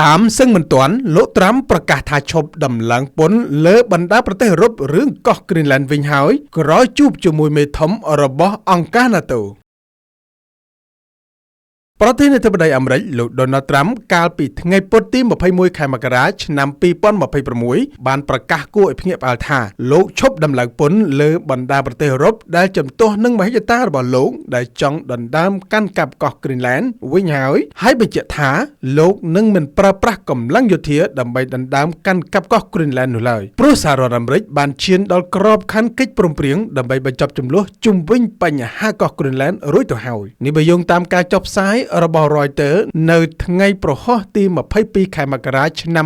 តាមសឹងមិនទាន់លោកត្រាំប្រកាសថាឈប់ដំឡើងពន្ធលើបណ្ដាប្រទេសអឺរ៉ុបរឿងកោះគ្រីនឡែនវិញហើយក្រោយជួបជាមួយមេធំរបស់អង្គការ NATO។ ប្រធានាធិបតីអាមេរិកលោកដូណាល់ត្រាំកាលពីថ្ងៃពុធទី21ខែមករាឆ្នាំ2026បានប្រកាសគួរឲ្យភ្ញាក់ផ្អើលថាលោកឈប់ដំឡើងពន្ធលើបណ្ដាប្រទេសអឺរ៉ុបដែលជំទាស់នឹងមហិច្ឆតារបស់លោកដែលចង់ដណ្ដើមកាន់កាប់កោះគ្រីនឡែនវិញហើយហើយបញ្ជាក់ថាលោកនឹងមិនប្រើប្រាស់កម្លាំងយោធាដើម្បីដណ្ដើមកាន់កាប់កោះគ្រីនឡែននោះឡើយព្រោះសហរដ្ឋអាមេរិកបានឈានដល់ក្របខ័ណ្ឌកិច្ចព្រមព្រៀងដើម្បីបញ្ចប់ជម្លោះជុំវិញបញ្ហាកោះគ្រីនឡែនរួចទៅហើយនេះបើយោងតាមការចុះផ្សាយរបស់ Reuters នៅថ្ងៃព្រហស្បតិ៍ទី22ខែមករាឆ្នាំ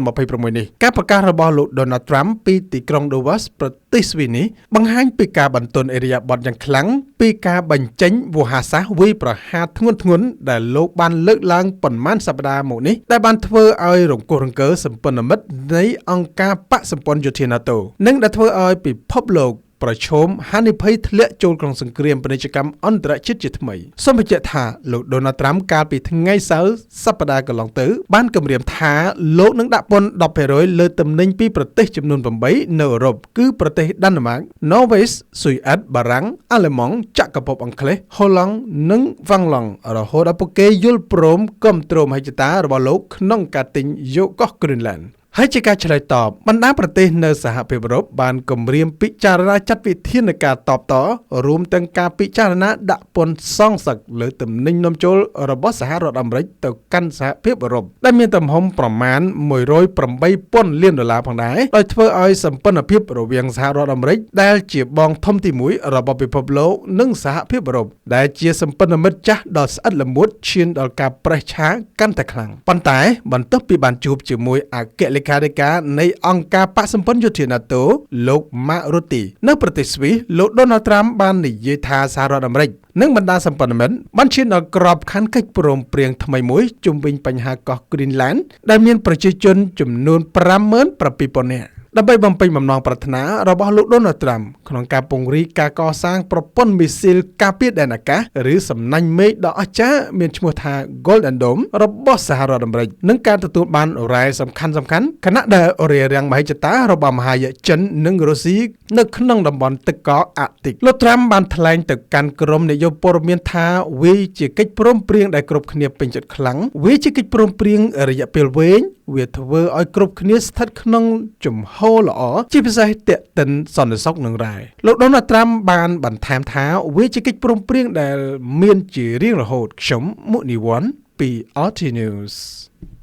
2026នេះការប្រកាសរបស់លោក Donald Trump ពីទីក្រុង Davos ប្រទេសស្វីសនេះបង្ហាញពីការបន្ទន់ឥរិយាបថយ៉ាងខ្លាំងពីការបញ្ចេញវោហារសាស្ត្រវាយប្រហារធ្ងន់ធ្ងរដែលលោកបានលើកឡើងប៉ុន្មានសប្តាហ៍មកនេះដែលបានធ្វើឲ្យរង្គោះរង្គើសម្ព័ន្ធមិត្តនៃអង្គការបកសម្ព័ន្ធយោធា NATO និងដែលធ្វើឲ្យពិភពលោកប្រឈមហានិភ័យធ្លាក់ចូលក្នុងសង្គ្រាមពាណិជ្ជកម្មអន្តរជាតិជាថ្មីសូមបញ្ជាក់ថាលោកដូណាល់ត្រាំកាលពីថ្ងៃសៅរ៍សប្តាហ៍កន្លងទៅបានគម្រាមថាលោកនឹងដាក់ពន្ធ10%លើទំនិញពីប្រទេសចំនួន8នៅអឺរ៉ុបគឺប្រទេសដាណឺម៉ាក ណ័រវេស ស៊ុយអែត បារាំង អាល្លឺម៉ង់ចក្រភពអង់គ្លេស ហូឡង់ និងហ្វាំងឡង់រហូតដល់ពួកគេយល់ព្រមគាំទ្រមហិច្ឆតារបស់លោកក្នុងការទិញយកកោះគ្រីនឡែនហើយជាការឆ្លើយតបបណ្ដាប្រទេសនៅសហភាពអឺរ៉ុបបានគម្រាមពិចារណាចាត់វិធានការតបតរួមទាំងការពិចារណាដាក់ពន្ធសងសឹកលើទំនិញនាំចូលរបស់សហរដ្ឋអាមេរិកទៅកាន់សហភាពអឺរ៉ុបដែលមានទំហំប្រមាណ108ពាន់លានដុល្លារផងដែរដោយធ្វើឲ្យសម្ព័ន្ធភាពរវាងសហរដ្ឋអាមេរិកដែលជាបងធំទី1របស់ពិភពលោកនិងសហភាពអឺរ៉ុបដែលជាសម្ព័ន្ធមិត្តចាស់ដ៏ស្អិតល្មួតឈានដល់ការប្រេះឆាកាន់តែខ្លាំងប៉ុន្តែបន្ទាប់ពីបានជួបជាមួយអគ្គលេខាធិការនៃអង្គការបកសម្ព័ន្ធយោធា NATO លោកម៉ាករុទីនៅប្រទេសស្វីសលោកដូណាល់ត្រាំបាននិយាយថាសហរដ្ឋអាមេរិកនិងបណ្ដាសម្ព័ន្ធមិត្តបានឈានដល់ក្របខ័ណ្ឌកិច្ចព្រមព្រៀងថ្មីមួយជុំវិញបញ្ហាកោះគ្រីនឡែនដែលមានប្រជាជនចំនួន57,000នាក់ដើម្បីបំពេញបំណងប្រាថ្នារបស់លោកដូណាល់ត្រាំក្នុងការពង្រីកការកសាងប្រព័ន្ធមីស៊ីលការពារដែនអាកាសឬសំណាញ់មេឃដ៏អស្ចារ្យមានឈ្មោះថា Golden Dome របស់សហរដ្ឋអាមេរិកនិងការទទួលបានរ៉ែសំខាន់សំខាន់ខណៈដែលរារាំងមហិច្ឆតារបស់មហាយក្សចិននិងរុស្ស៊ីនៅក្នុងតំបន់ទឹកកកអាកទិកលោកត្រាំបានថ្លែងទៅកាន់ក្រុមនយោបាយព័ត៌មានថាវាជាកិច្ចព្រមព្រៀងដែលគ្រប់គ្នាពេញចិត្តខ្លាំងវាជាកិច្ចព្រមព្រៀងរយៈពេលវែងវាធ្វើឲ្យគ្រប់គ្នាស្ថិតក្នុងជំហរល្អជាពិសេសទាក់ទិនសន្តិសុខនិងរ៉ែលោកដូណាល់ត្រាំបានបន្ថែមថាវាជាកិច្ចព្រមព្រៀងដែលមានជារៀងរហូតខ្ញុំមុនីវ័នពី RT News។